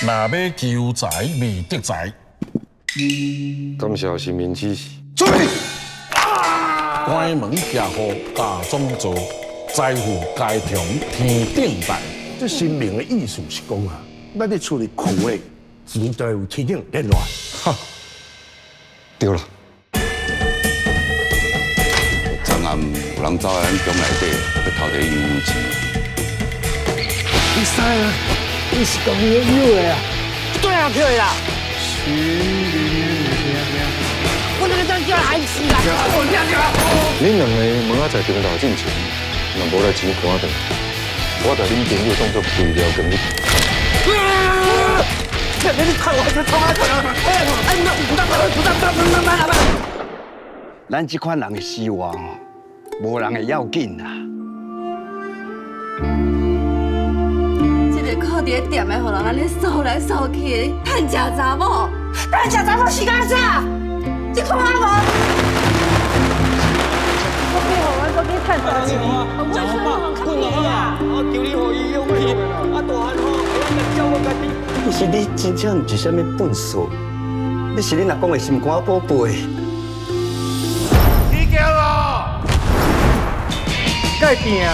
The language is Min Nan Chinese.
若欲求財未得財。感謝神明指示。出去！關門徛戶家中坐，財富皆從天頂來。這神明的意思是講啊，咱佇厝裡窮的錢就會由天頂變落來。哈，對啦。昨暗有人走來咱宮內底，欲偷提悠悠錢。你知啊？你是講你有的啊？對啊，對啦。我那個真叫害死啦！恁兩个明仔載中晝進前，若無來錢還轉，我共恁朋友當做規條監獄。你看我這衝啊衝啊！哎哎，唔得唔得唔得唔得唔得！咱這款人的死活，無人會要緊啦。這个靠佇咧店的，予人按呢掃來掃去的，趁食查某，趁食查某是干啥？你看我無？我去予阮閣去趁大錢，講話，滾啊！我求你予伊勇氣，啊大漢吼，會當照顧家己。其實你真正毋是啥物笨手，你是恁阿公的心肝寶貝。起轿咯！改變啊！